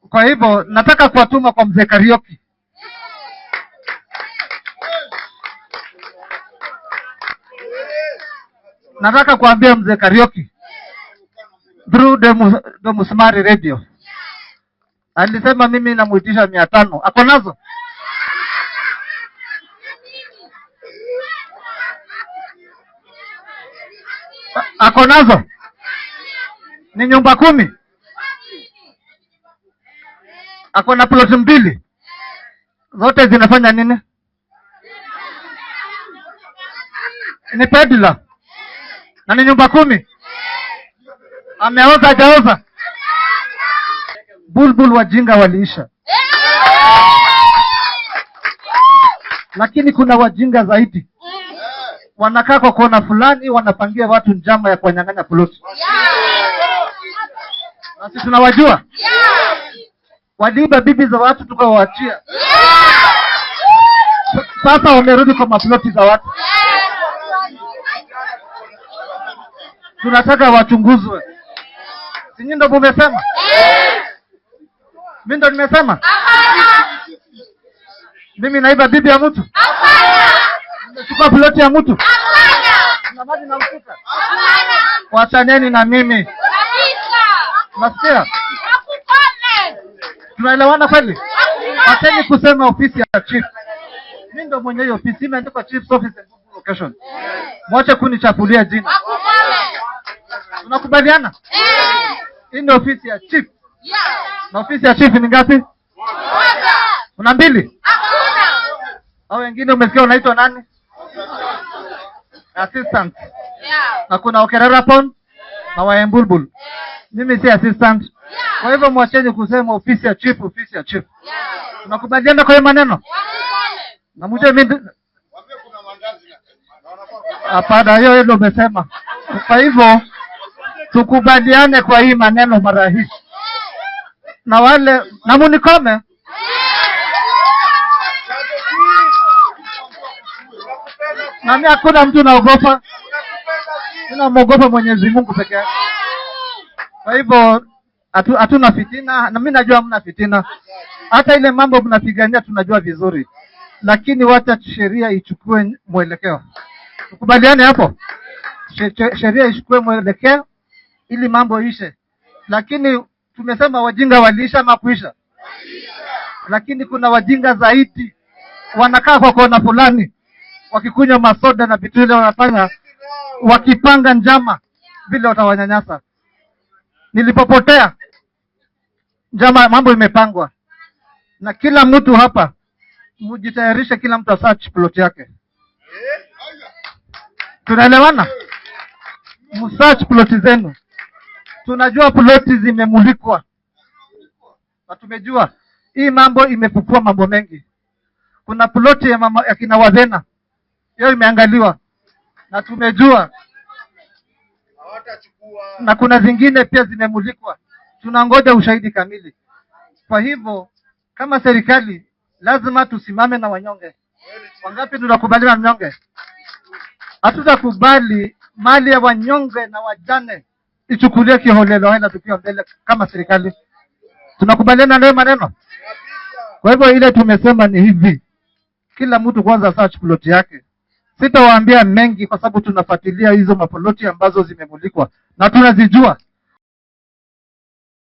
Kwa hivyo nataka kuwatuma kwa mzee Kariuki. Nataka kuambia mzee Kariuki through the Musmari Radio. Alisema mimi namuitisha 500. Ako nazo? Ako nazo? Ni nyumba 10. Ako na plot 2. Zote zinafanya nini? Ni pedla. Na ni nyumba 10. Ameoza hajaoza? Bulbul wajinga waliisha. Lakini kuna wajinga zaidi. Wanakaa kwa kona fulani, wanapangia watu njama ya kuwanyang'anya plot. Na sisi tunawajua. Waliiba bibi za watu tukawaachia. Sasa wamerudi kwa maploti za watu. Tunataka wachunguzwe. Si nyinyi ndio mmesema? Mimi ndio nimesema? Mimi naiba bibi ya mtu? Nimechukua ploti ya mtu? Na maji na mfuka? Wachaneni na mimi. Nasikia? Tunaelewana kweli? Acheni kusema ofisi ya chief. Mimi ndo mwenye hiyo ofisi, imeandikwa Chief's Office and Google Location. Mwache kunichafulia jina. Tunakubaliana? Hii ndio ofisi ya chief. Na ofisi ya chief ni ngapi? Kuna 2? Au wengine umesikia unaitwa nani? Assistant. Na kuna Okererapon na Waembulbul. Mimi si assistant. Kwa hivyo mwacheni kusema ofisi ya chief, ofisi ya chief. Tunakubaliana kwa hiyo maneno? Na mjue mimi hapana, hiyo ndio umesema. Kwa hivyo tukubaliane kwa hii maneno mara hii. Na wale na munikome. Na mimi hakuna mtu naogopa. Ninamuogopa Mwenyezi Mungu peke yake. Kwa hivyo hatuna fitina, na mimi najua hamna fitina. Hata ile mambo mnapigania tunajua vizuri. Lakini wacha sheria ichukue mwelekeo. Tukubaliane hapo? Sheria ichukue mwelekeo ili mambo ishe. Lakini tumesema wajinga waliisha ama kuisha? Lakini kuna wajinga zaidi wanakaa kwa kona fulani wakikunywa masoda na vitu ile wanafanya, wakipanga njama vile watawanyanyasa. Nilipopotea njama, mambo imepangwa. Na kila mtu hapa mjitayarishe, kila mtu asearch plot yake. Tunaelewana? Msearch plot zenu. Tunajua ploti zimemulikwa. Na tumejua hii mambo imefufua mambo mengi. Kuna ploti ya mama, ya kina Wazena. Hiyo imeangaliwa. Na tumejua. Na kuna zingine pia zimemulikwa. Tunangoja ushahidi kamili. Kwa hivyo kama serikali lazima tusimame na wanyonge. Wangapi tunakubaliana na mnyonge? Hatutakubali mali ya wanyonge na wajane ichukulie kiholela holela tukiwa mbele kama serikali. Tunakubaliana nayo maneno? Kwa hivyo ile tumesema ni hivi. Kila mtu kwanza search plot yake. Sitawaambia mengi kwa sababu tunafuatilia hizo maploti ambazo zimemulikwa na tunazijua.